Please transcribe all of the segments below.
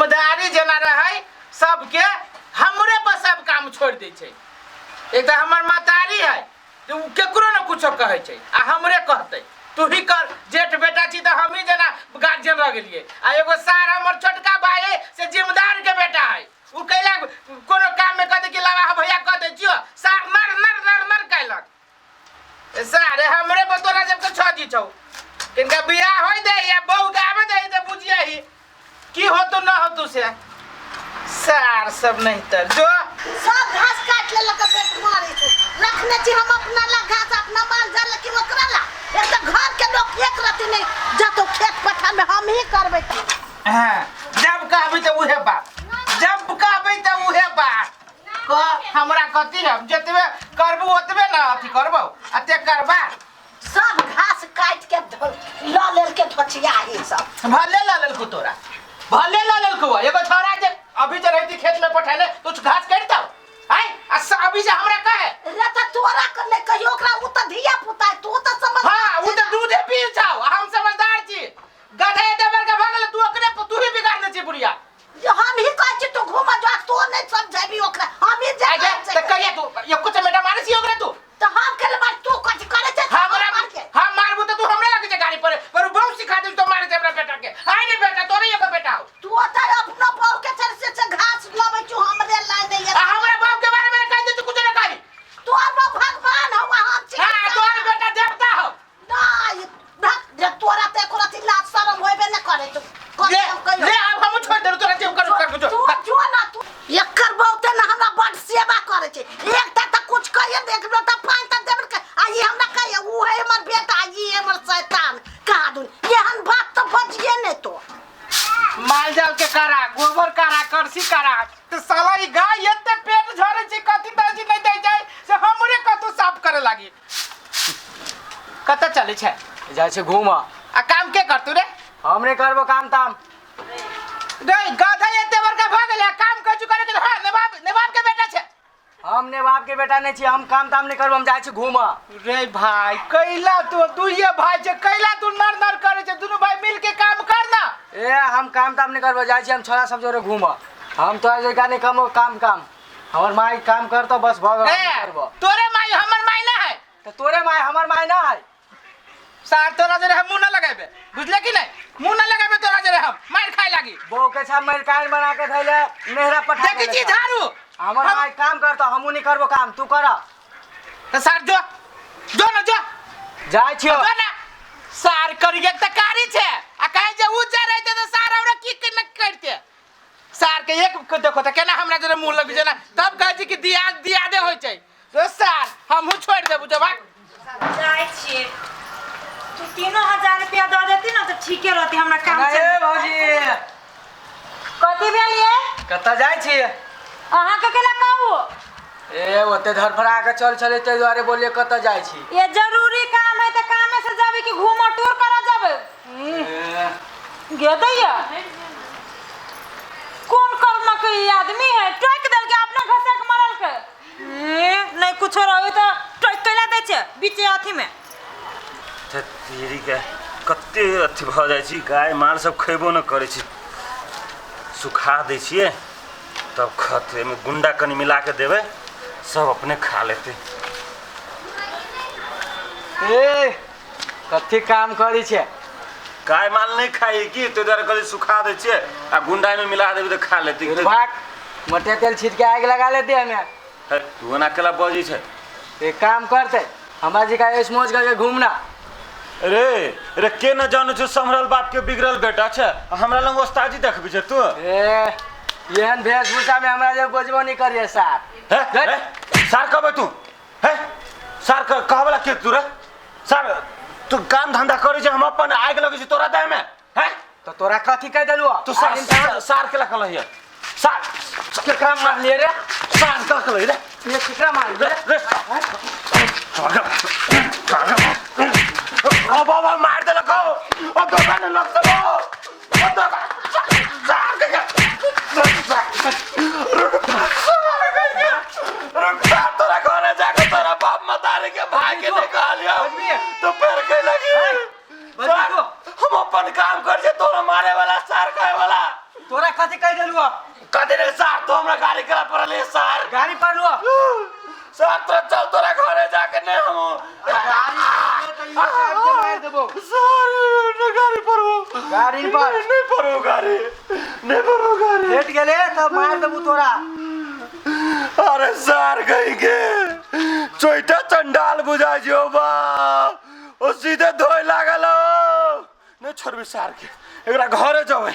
जिम्मेदारी जेना रहै सबके हमरे पर सब काम छोड़ि दै छै। एक तऽ हमर महतारी है जे ओ केकरो ने कुछो कहै छै आ हमरे कहतै तू ही कर, जेठ बेटा छी तऽ हमही जेना गार्जियन रह गेलियै। आ एगो सार हमर छोटका भाई है से जिम्मेदार के बेटा है, ओ कैला कोनो काम में कहतै कि लावा हम भैया कह दै छियो, सार नर नर नर नर कैलक। ए सारे हमरे पर तोरा जब के छजी छौ, किनका बियाह होय दे या बहू के आबे दे ते बुझियही की हो तो न हो तू से सार सब नहीं तर जो सब घास काट लेलक बेट मारे छौ। रखने छी हम अपना ला घास, अपना माल जाल ला कि ओकरा ला? एक तऽ घर के लोग एक रति नहीं जतो खेत पठार में हम ही करबै त। हाँ, जब कहबै तऽ उहे बात, जब कहबै तऽ उहे बात कह। हमरा कथी है, जतबे करबू ओतबे ना अथी करबौ आ तेकर बाद सब घास काट के लऽ लेल के धोचिया ही सब भले लऽ लेलकौ तोरा, भले लऽ लेलकौ। एगो छोरा जे अभी जे रहती खेत में पठेले तो घास काटि दौ आय आ अभी से हमरा कहे रे त तोरा के नहीं कहियो ओकरा, उ त धिया पुता है, तू त समझ। हाँ, उ त दूधे पी जाओ, हम समझदार छी। गधे एते बड़का भऽ गेल, तू ओकरे तू ही बिगाड़ने छी बुढ़िया। जे हम ही कहै छी तू घूम जा, तू नहीं समझेबी ओकरा, हम ही जे आइ कहै त कहिया तू एको चमेटा मारै छी ओकरा तू? त हम केले मार, तू कथी करै छै? हमरा मार के हम मारबू त तू हमरा लगे छै गाड़ी पर पर बहुत सिखा देब तो मारे छै हमरा बेटा के। आइ रे बेटा, तोरे एगो बेटा हो। तू त अपनो बहू के चल से घास लबै छु, हमरे लाइ नहीं आ हमरा बाप के बारे में कहि दे तू कुछ ना कही। तू अपनो भगवान हो, हम छी। हां, तोहर बेटा देवता हो। नहीं भाग जे तोरा त एको रति लाज शरम होबे न करे तू। ले ले, अब हम छोड़ देब तोरा, जे कर कर तू जो ना तू एकर बहुते ना हमरा बड सेवा करे छै। एकटा त कुछ कहिए देख लोटा पानि त देबे के आ ई हमरा कहिए उ है हमर बेटा, ई हमर शैतान कहा दून। एहन बात त बजिए नै तो। माल जाल के करा गोबर करा करसी करा तो साला ई गाय एते पेट झरे छै, कथी तजी नहीं दे जाय से हमरे कतौ साफ करे लागी। कतऽ चलै छै? जाइ छै घूमऽ। आ काम के करतू रे? हम नहि करबो काम ताम। रे गधा एते बड़का भऽ गेलै, काम कछु करे के? हां, नवाब नवाब के बेटा छै। हम नवाब के बेटा नहीं छी, हम काम ताम नहीं करबो, हम जाइ छी घूमऽ। रे भाई कैला तू दुइये भाई छै, कैला तू नर नर करे छै? दुनू भाई मिल के काम कर ना। ए हम काम ताम नहीं करबो, जाइ छी हम छोरा सब जोरे घूमऽ। हम तोरा जगह नहीं कमो काम काम, हमर माई काम करतो बस भऽ गेल, हम ए नहीं करबो। तोरे माई हमर माई ना है। तो तोरे माई हमर माई ना है। सार तोरा जरे हम मुंह ना लगाबे, बुझले कि नहीं? मुंह ना लगाबे तोरा जरे हम मार खाए लागी। बहू के छाप मार कान बना के धैले नेहरा पठा देखी छी झाड़ू। हमर माई काम करतो, हमहू नहीं करबो काम, तू कर। तो सार जो जो ना जो जाइ छियो जो ना सार करिए त कारी छे आ कहे जे उ जा रहते त सार हमरा की के न करते। सार के एक के देखो त केना हमरा जरे मुंह लग जेना तब कहे छी कि दिया दिया दे होय छै। तो सार हमहू छोड़ देबू जब जाइ छियै। तू 3000 रुपया दऽ देती ना तऽ ठीके रहती, हमरा काम ए चलि। भौजी कथी भेल ये? कतऽ जाइ छी? अहाँके केला कहू? ए ओते धरफड़ा के चल छलै ताहि दुआरे बोलिए कतऽ जाइ छी। ये जरूरी काम है तऽ कामे से जाबे कि घूमऽ टूर करऽ जाबे? ए, गे दैया कोन कर्म के ई आदमी है, टोक देलकै अपना घसे के मरल के। ए, नहीं कुछो रही तऽ टोक कैला दै छै बीचे अथी में। तेरी के कते अथी भऽ जाइ छै, गाय माल सब खयबो न करै छै, सुखा दै छियै तब खतै। एहिमे गुंडा कनि मिला के देबै, सब अपने खा लेतै। ए कथी काम करै छै? गाय माल नहीं खाई की, ताहि दुआरे कहली सुखा दै छियै आ गुंडा में मिला देबै तऽ खा लेतै। भाग मोटे तेल छीट के आगि लगा लेते हमें। हे, तू ओना केला बजै छै? एक काम करते हमरा जी का ऐश मौज करके घूमना। रे रे के न जानै छै सम्हरल बाप के बिगड़ल बेटा छै, आ हमरा लग ओस्ताजी देखबै छै तू? ए एहन वेशभूषा में हमरा जे बजबो नहीं करिए सार। हे, हे, सार कहबै तू? हे सार कहबला के तू रे? सार तू काम धंधा करै छै, हम अपन आगि लगै छै तोरा देह में। हे तो तोरा कथी कह देलु? तू सार सार सार केला कहलहिए? सार केकरा मारलिए रे? सार केला कहलहिए रे? ये केकरा मारलिए रे? रे ओ बाबा मार देलक हौ, ओ दोकान लग सब ओ दोकान सार के रुक सार, तोरा घरे जाके तोरा बाप मतारी के भाई के नहीं कहलियो तो पैर के लगी। सार, हम अपन काम कर छे, तोरा मारे वाला सार कहे वाला। तोरा कथी कहि देलु? कथी रे सार, तो हमरा गाड़ी करा पड़ल है सार। गाड़ी पड़लु? सार तो चल तोरा घरे जाके नहीं हम गाड़ी मार देबो। सार न गाड़ी पड़ो, गाड़ी पर नहीं पड़ो, गाड़ी नहीं पड़ो, गाड़ी भेट गेले तो मार देबो तोरा। अरे सार गई के चोइटा चंडाल बुझा जो बा, ओ सीधे धोए लागल हो। नहीं छोड़बी सार के, एकरा घरे जेबै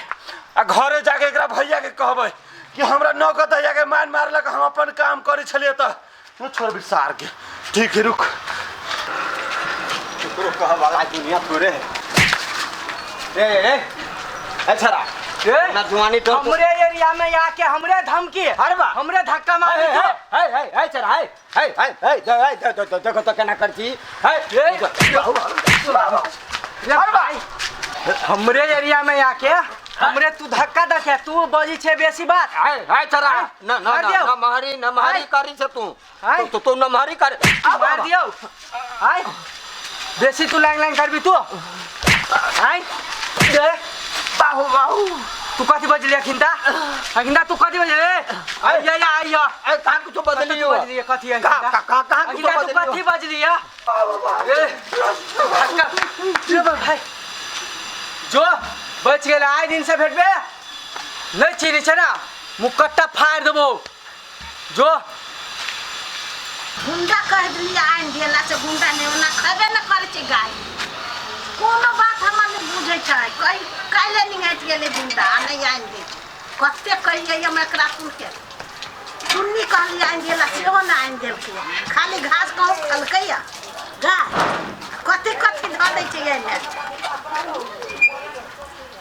आ घरे जाके एकरा भैया के कहबै कि हमरा नौकर दैया के मान मारलक, हम अपन काम करै छलियै तऽ नहीं छोड़बी सार के। ठीक है रुक, केकरो कह वाला दुनिया थोड़े है। ए ए ए छरा ए ना जुआनी तो हमरे एरिया में आके हमरे धमकी, अरे बा हमरे धक्का मारे हे जो। हे हे हे छरा हे हे हे हे हे देखो तो केना करছি हे। अरे भाई हमरे एरिया में आके हमरे तू धक्का दके, तू बजी छे बेसी बात। हे हे छरा न न मार दियौ। न मारी न मारी करी छे तू। हाय। तो तू न मारी कर मार दियौ। आय बेसी तू लांग लांग करबी तू। आय दे बाहु बाहु तू कथी बजली अखिंदा? अखिंदा तू कथी बजली? आइया या आइया ए कहां कुछ बदली हो? बजली कथी का अखिंदा? का कहां कुछ अखिंदा तू बदली हो? कथी बजली या? ए धक्का जो भाई जो बच गेल। आइ दिन से भेटबे नहीं चिन्है छै ना, मुकट्टा फाड़ देबो। जो गुंडा कह दिलियै आनि देला से गुंडा नहि ओना खयबे नहि करै छै गाय। कोनो बात हमर नहि बुझै छै। कहि काल्हि निंघाइत गेलै गुंडा आ नहि आनि दै छै। कतेक कहियै हम एकरा सुनके चुन्नी कहलियै आनि देला सेहो नहि आनि देलकै। खाली घास कहूँ खलकैया गाय कथी कथी धऽ दै छै एहिमे।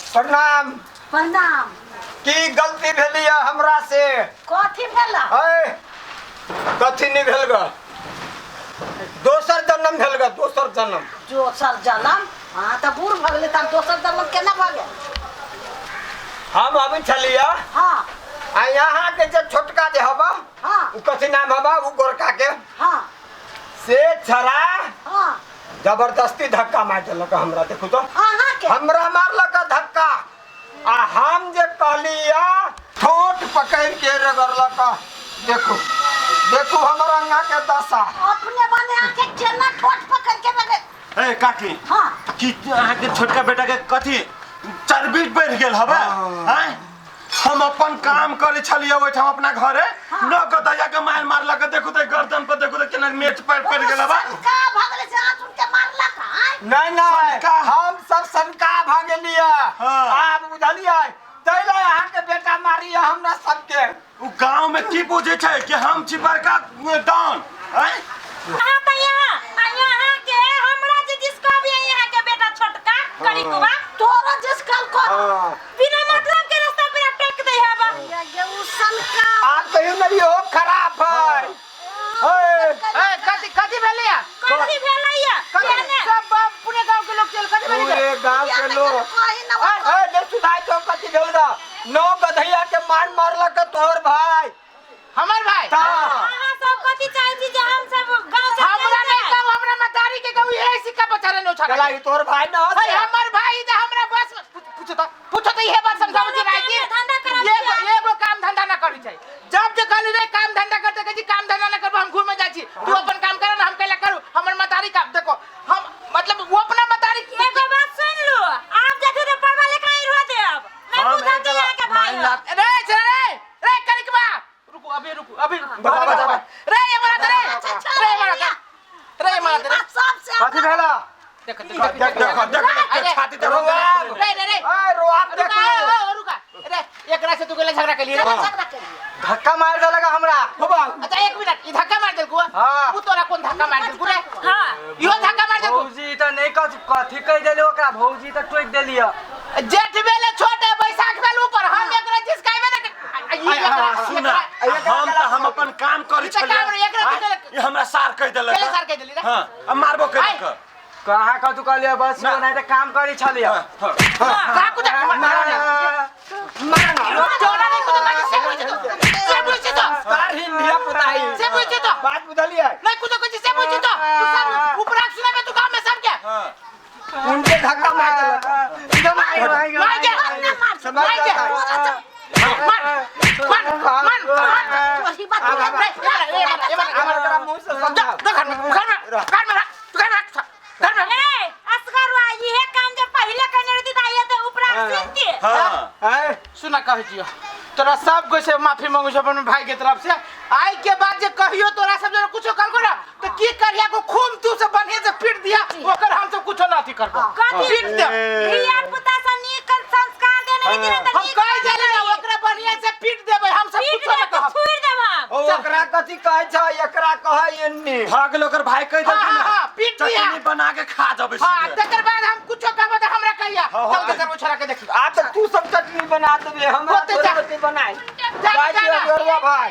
प्रणाम। प्रणाम। की गलती भेली है हमरा से? कथी भेला? है कथी नहीं भेल ग, दोसर जन्म भेल ग, दोसर जन्म। दोसर जन्म? हाँ तऽ बूढ़ भऽ गेलै तऽ दोसर जन्म केना भऽ गेल? हम अबै छलियै हाँ आ यहाँ के जे छोटका जे हबा, हाँ उ कथी नाम हबा उ गोरका के, हाँ से छरा हाँ जबरदस्ती धक्का मार देलक हमरा। देखू तो अहाँ के हमरा मारलक धक्का आ हम जे कहलिया ठोट पकड़ के रगड़लक। देखू देखू हमर अंगा के दशा। अपने बने आके केना ठोट पकड़ के रगड़। ए काकी हाँ की अहाँ के छोटका बेटा के कथी चर्बी बढ़ गेल हबे? आँय हम अपन काम करे छलियै ओहिठाम अपना घरे, न गदैया के मार मारलक। देखू तऽ गर्दन पर देखू तऽ केना मेच पड़ पड़ गेल हबा। सनका भऽ गेलै से अहाँ सुनके मारलक? आँय नहीं नहीं हम सब सनका भऽ गेलियै। हाँ। आब बुझलियै तै लए अहाँके बेटा मारियै हमरा सबके। उ गाँव में की बुझै छै कि हम छी बड़का डॉन? आँय अहाँ तऽ यहाँ आ यहाँ के हमरा जे जिसका भी यहाँ के बेटा छोटका करिकवा तोरा जिस कल को हाँ। बिना मतलब के रास्ता पे टोक दे हबा। ये उ सनका आप कहियो नहीं हो खराब है। हे ए कथी कथी भेलैया? कथी भेलैया? कथी सब बाप पूरे गांव के लोग चल कथी भेलैया? पूरे गांव के लोग कही ना ए नहीं सुधाई तो कथी भेल ग? नौ गधैया के मार मारलक तोहर भाई। हमर भाई? ता अहाँ सब कथी चाहै छी जे हम सब गांव से हमरा चलि नहीं जाए? कहू, हमरा मतारी के कहू इहे सिक्का पछाड़े नो छाड़े। चला ई तोहर भाई न हो अरे हमर भाई त हमरा बस में पूछो त पूछो त इहे बात समझाबो जे राति धंधा करब एगो एगो काम धंधा ना करी छै। जब जे कहली रे काम धंधा करते कहै छी काम धंधा ना करबो हम घूमे जाइ छी, तू अपन काम कर ना हम कैला करू। हमर मतारी का देखो हम मतलब वो अपना मतारी एगो बात सुन लो, आप जाते तो पढ़वा लिखाई रह देब नहीं हम बुझल कि यहाँ के भाई हो। रे चल रे रे करिकबा रुको अभी रुको अभी बता, बता, बता। रे ये मारा रे रे मारा रे मारा रे सबसे कथी भेला? देखो देखो देख देखो देख छाती देखो। रे रे रे ए रोआब रुका देखो ओ रुका रे एकरा से तू गेला झगड़ा के लिए केना झगड़ा केलियै? धक्का मार देलक हमरा। हो बा अच्छा एक मिनट, ई धक्का मार देलकू? हाँ। उ तोरा कोन धक्का मार देलकू रे? हाँ इहो धक्का मार देलकू? भौजी तऽ नहीं कथी कथी कहि देली ओकरा, भौजी तऽ टोकि देली। जेठ बेले छोट है बैसाख बेल ऊपर, हम एकरा जिसकाइबे ना ई एकरा सुना हम तऽ हम अपन काम करै ई तऽ काम रे, एकरा छलियै। तू केलक। ई हमरा सार कहि देलक। केले सार कहि देली रे? हां आ मारबो केलक। कहाँ कथू कहलियै बस ना। ओनाहिते काम करै छलियै। हाँ, का कुछ तोरा नहीं कुछ बाजी से बुझ तो से बुझ तो सार ही धिया पुता ही से बुझ तो बात बुझलियै नहीं कुछ कुछ से बुझ तो तू सब ऊपर सुनाबे तू गांव में सब के उनके धक्का मार देलक। मार मार के ना मार समझ मार दे। जा। मार मार मार मार। तोही बात आब, आब, आब एकरा मुँह से समझाउ। जा घर में, घर में, घर में रख, घर में रख, घर में रख। ए असगरवा इहे काम जे पहिले कने रहती त आइए त उपरा सुनती। हाँ। हैं? सुना कहै छियो, तोरा सब कोई से माफी मांगू छौ अपन भाई के तरफ से। आई के बाद जे कहियो तोरा सब जरा कुछो करबो ना तो की करिया को खूब तू से बढ़िया से पीट दिया, ओकर हम सब कुछो ना अथी करबो। कथी? पीट दे। धिया पुता से नीक संस्कार देने रहती ना त हम नीक कह देले ना, ओकरा बढ़िया से पीट देबै, हम सब पीट कुछो ना दे कहब। छुड़ देब हम। ओ ओकरा कथी कहै छै, एकरा कहै एन्नी। भऽ गेल, ओकर भाई कहि हाँ, देलखिन। हाँ, हाँ, पीट दिया। चटनी बना के खा जबै। हाँ, तकर बाद हम कुछो कहबो त हमरा कहिया। हाँ, हाँ। चल तकर छोरा के देखी। आ तऽ तू सब चटनी बना देबे, हमरा होते थोड़े जा। होते बनाइ। जा, जाइ जा छियौ ना। जोरवा भाई।